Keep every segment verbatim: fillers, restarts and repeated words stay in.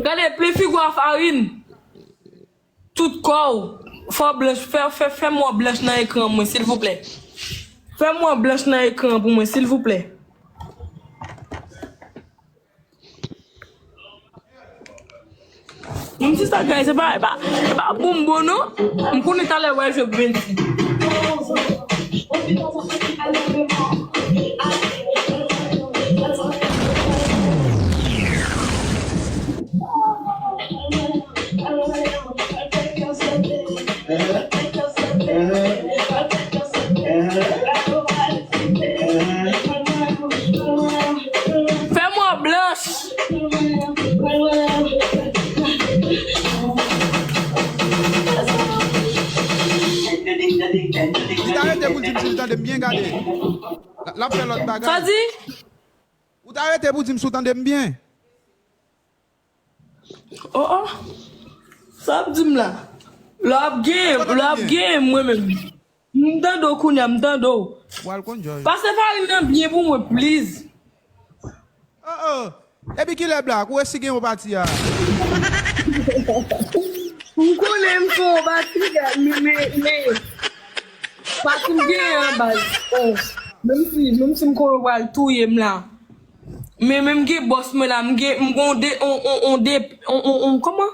Gade, plen figi w a farin. Tout kò w. Fè w blanch, fè, fè, fè m wè w blanch nan ekran mwen, silvouplè. Fè m wè w blanch nan ekran pou mwen, silvouplè. Menm si sa, guys, se pa, se pa, se pa bonbon, non. M konnen talè w a jwe bandi. Fè m wè w blanch. Ou ta rete pou di m si w tande m byen, gade. L ap fè lòt bagay. Sa di? Ou ta rete pou di m si w tande m byen. Oh, oh. Sa ap di m la? Lè ap gen, lè ap gen mwen menm. M tande w kounye a, m tande w. Pase farin nan byen pou mwen, please. Oh, oh. Epi kilè Black, ou resi gen yon pati a? M konnen m fè yon pati a, men, men, men. Pati m genyen an baz. Oh. Menm si, menm si m konnen w pral touye m la. Men, men m gen bòs mwen la, m gen, m gon de, on, on, on de, on, on, on, kòman?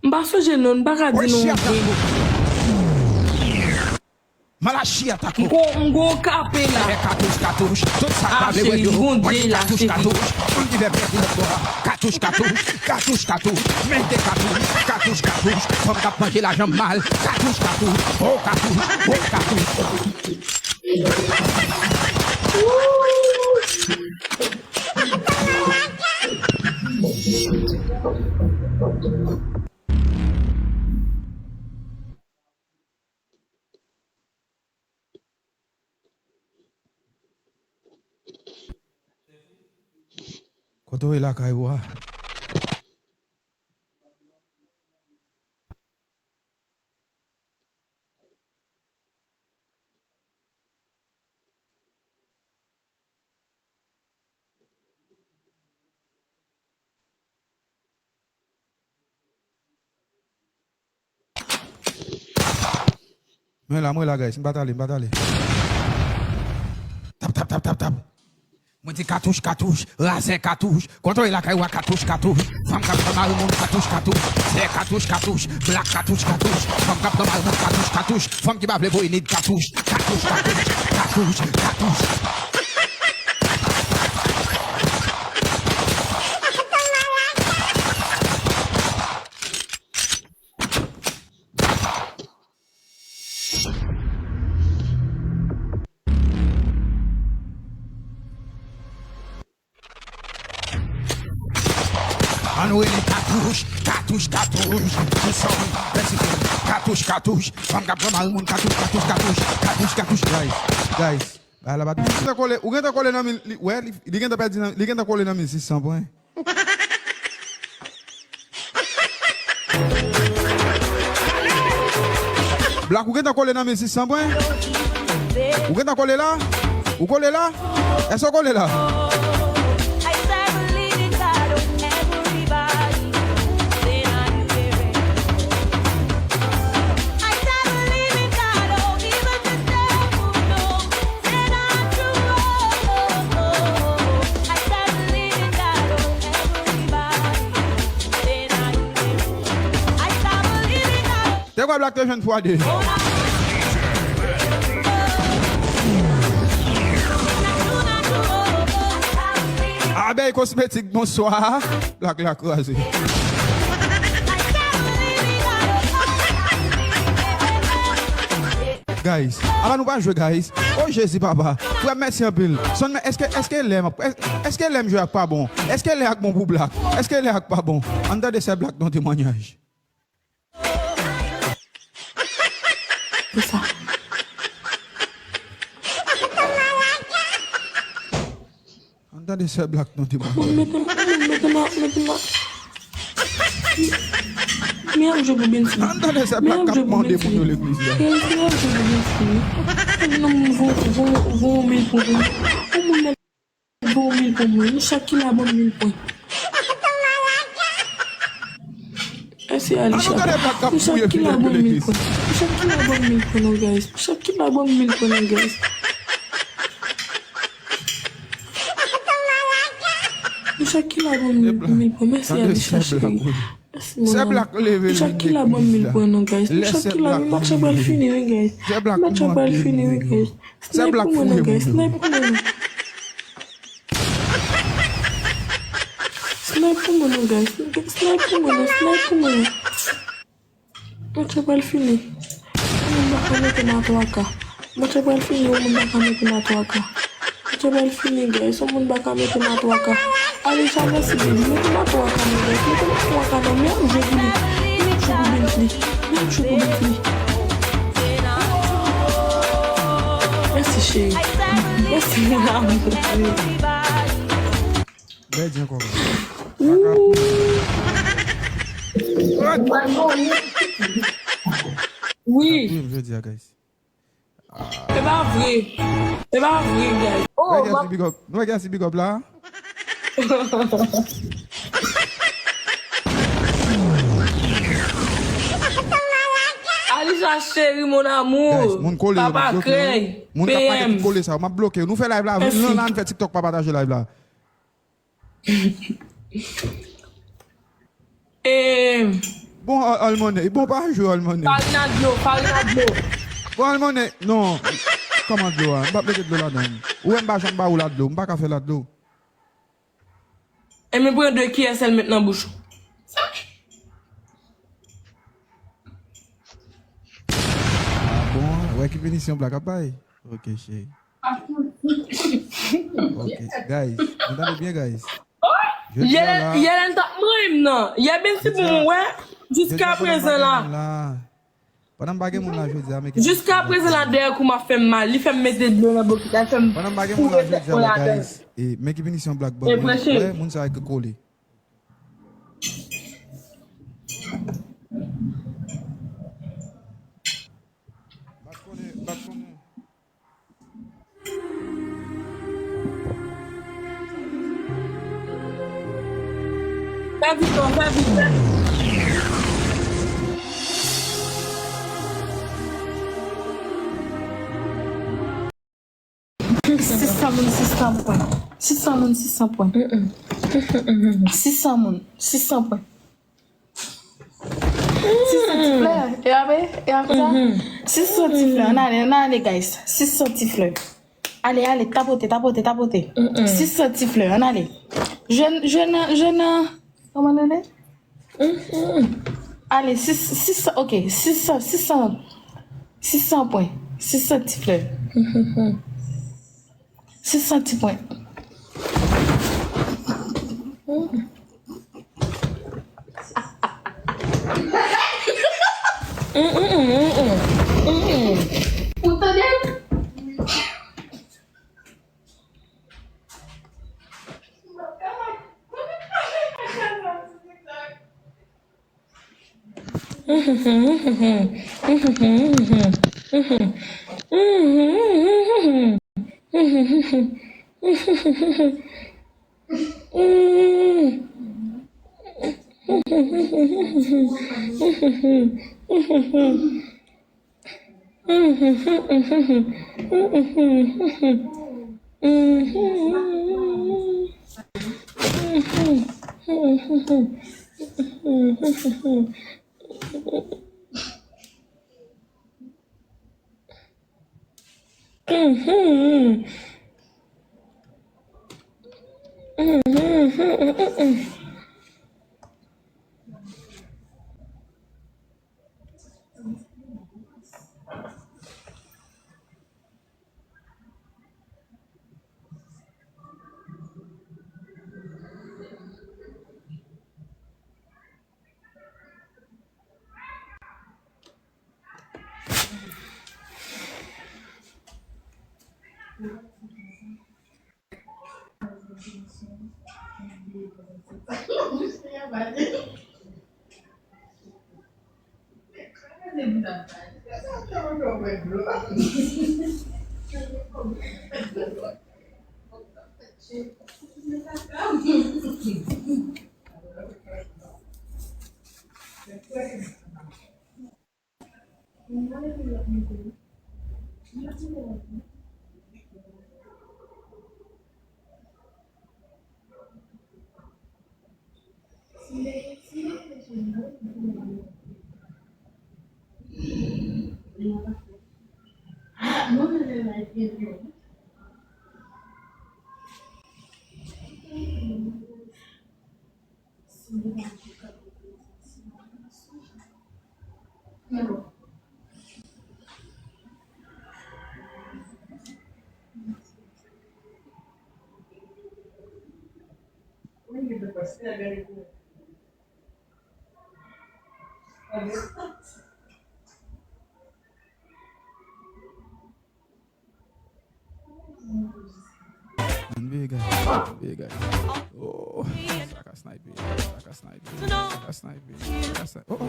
M pa sonje non, m pa ka di non. Malachi atake w. M gon, m gon kape la. Fè katouch, katouch, tout sa k pa vle wè yo. Mwen di katouch, katouch, moun ki vè pè pou lòt bò a. Katouch, katouch, katouch, katouch, mete katouch, katouch, katouch, fanm k ap manje lajan mal. Katouch, katouch, gwo katouch, gwo katouch. Kote w ye lakay ou a? Mwen la, mwen la, guys. M pa t ale, m pa t ale. Tap, tap, tap, tap, tap. Mwen di katouch, katouch, razè katouch. Kote w ye lakay ou a, katouch, katouch. Fanm k ap fè mari moun, katouch, katouch. Sè katouch, katouch. Black katouch, katouch. Fanm k ap fè mari moun, katouch, katouch. Fanm ki pa vle voye nid, katouch. Katouch, katouch, katouch, katouch. Ann rele katouch, katouch, katouch. Jason, Mexican, katouch, katouch. Fanm k ap pran mari moun, katouch, katouch, katouch. Katouch, katouch. Guys, guys, bagay la pa tou. Ou gentan kole, ou gentan kole nan mil, li, wè, li, li gentan pèdi nan, li gentan kole nan mil sis san pwen. Black, ou gentan kole nan mil sis san pwen? Ou gentan kole la? Ou kole la? Èske w kole la? Te kwè Black te jwenn fwa de. Abèy Kosmetik, bonswa. Black la kraze. Guys, apa nou pa jwe, guys? O Jezi, papa. Frè m, mèsi anpil. Sonn, èske, èske lè m ap, èske lè m jwe ak pa bon? Èske lè ak bon pou Black? Èske lè ak pa bon? Ann tande sè Black nan temwanyaj. Kisa? Ann tande sè Black nan temwanyaj. Mete, mete la, mete la. Men ap jwe pou Bensi. Ann tande sè Black k ap mande moun yo legliz la. Men ap jwe pou Bensi. Men ap jwe pou Bensi. Non, voye, voye, voye yon mil pou mwen. Yon moun nèk voye yon mil pou mwen. Yon chak ki la ban m mil pwen. Mèsi Alisha. Pou chak ki la ban mil pwen. Pou chak ki la ban mil pwen non guys. Pou chak ki la ban mil pwen non guys. Pou chak ki la ban mil pwen. Mèsi Alisha cheri. Mèsi mon amour. Pou chak ki la ban mil pwen non guys. Pou chak ki la, men match la pral fini wi guys. Match la pral fini wi guys. Snipe pou mwen non guys. Snipe pou mwen non. Snipe pou mwen non guys. Snipe pou mwen non. Snipe pou mwen non. Match la pral fini. Yon moun pa ka mete m a twa K. Match la pral fini, yon moun pa ka mete m a twa K. Match la pral fini guys, yon moun pa ka mete m a twa K. Alisha mèsi baby, mete m a twa K non guys, mete m a twa K non, mi ap jwe pou li. Mi ap jwe pou bench li. Mi ap jwe pou bench li. Mèsi cheri. Mèsi mon amour. Bèdi ankò. Wi. Jodi a guys. Se pa vre. Se pa vre guys. Oh, nou wè Gassy big up. Nou wè Gassy big up la. Alisha chérie mon amour. Guys, moun kole, papa krèy. Moun k ap pale ki kole sa, m ap bloke. Nou fè live la, vin nan la, n fè TikTok pa pataje live la. Bon, All Money. Bon, pa jwe All Money. Farina dlo, farina dlo. Bon, All Money, non. Kòman dlo a? M p ap mete dlo ladan. Ou wè m pa janm ba ou la dlo. M pa ka fè la dlo. E men pran de kiyè sèl met nan bouch ou. Ah bon, wè ki pinisyon Black ap bay. Ok, cheri. Ok, guys. Nou tande byen, guys. Yè, yè lè n t ap manyen m nan. Yè bensi pou mwen wè. Jiska prezan la. Pandan m pa gen moun la jodi a, men ki pinisyon. Jiska prezan la dèyè kou m ap fè m mal. Li fè m mete dlo nan bokit la, fè m. Pandan m pa gen moun la jodi a la, guys. E men ki pinisyon Black ban. Wè, moun sa yo ki kole. Bat konnen, bat konnen. Fè vit non, fè vit, fè vit. Sis san moun, sis san pwen. Sis san moun, sis san pwen. Sis san moun, sis san pwen. Sis san ti flè. E apre, e apre sa? Sis san ti flè. Ann ale, ann ale, guys. Sis san ti flè. Ale, ale, tapote, tapote, tapote. Sis san ti flè, ann ale. Jwenn, jwenn, jwenn, kòman nou rele? Ale, sis, sis san, ok, sis san, sis san, sis san pwen. Sis san ti flè. Sis san ti pwen. Ou tande? Veye, guys. Veye, guys. Oh, sa ka snipe. Sa ka snipe. Sa ka snipe. Sa ka snipe. Oh, oh.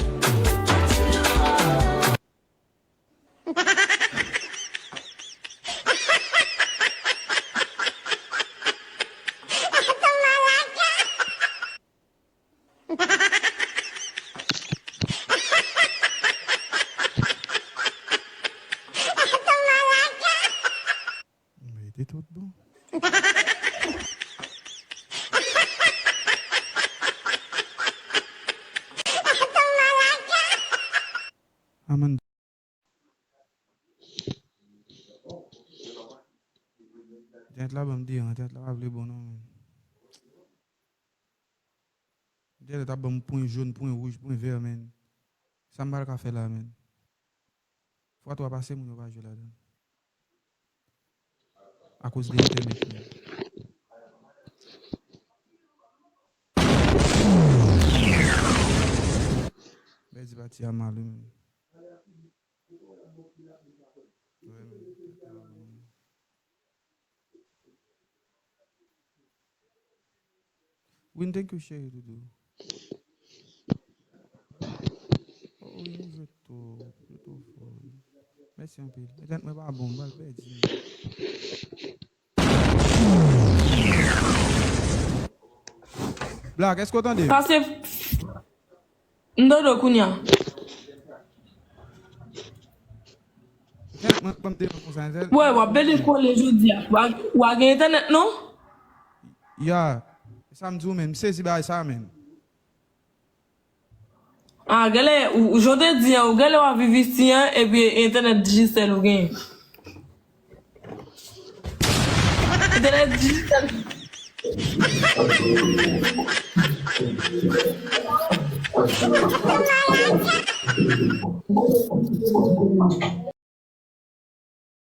Mete tout bon. Aman. Tèt la ban m deran, tèt la pa vle bon non, men. Tèt la t ap ban m pwen jòn, pwen wouj, pwen vè, men. Sa m pral ka fè la, men. Fwa twa pase, moun yo pa jwe ladan. Akoz de entènèt, men. Bèl di pati a mal, wi, men. Wè, men. Win, thank you, cheri doudou. Oh, wi, nou jwe twòp, jwe twò fò. Mèsi anpil. Entènèt mwen pa bon, m pral pèdi. Black, èske w tande m? Pase. M dodo kounye a. Entènèt mwen pran m te konsa, entènèt. Wè, w ap bele kole jodi a. W a, w a gen entènèt, non? Ya. E sa m di w, men. M sezi bagay sa, men. Ah, genlè, ou, ou, jan w te di an, ou genlè w ap viv isi an, epi entènèt Digicel ou genyen. Entènèt Digicel.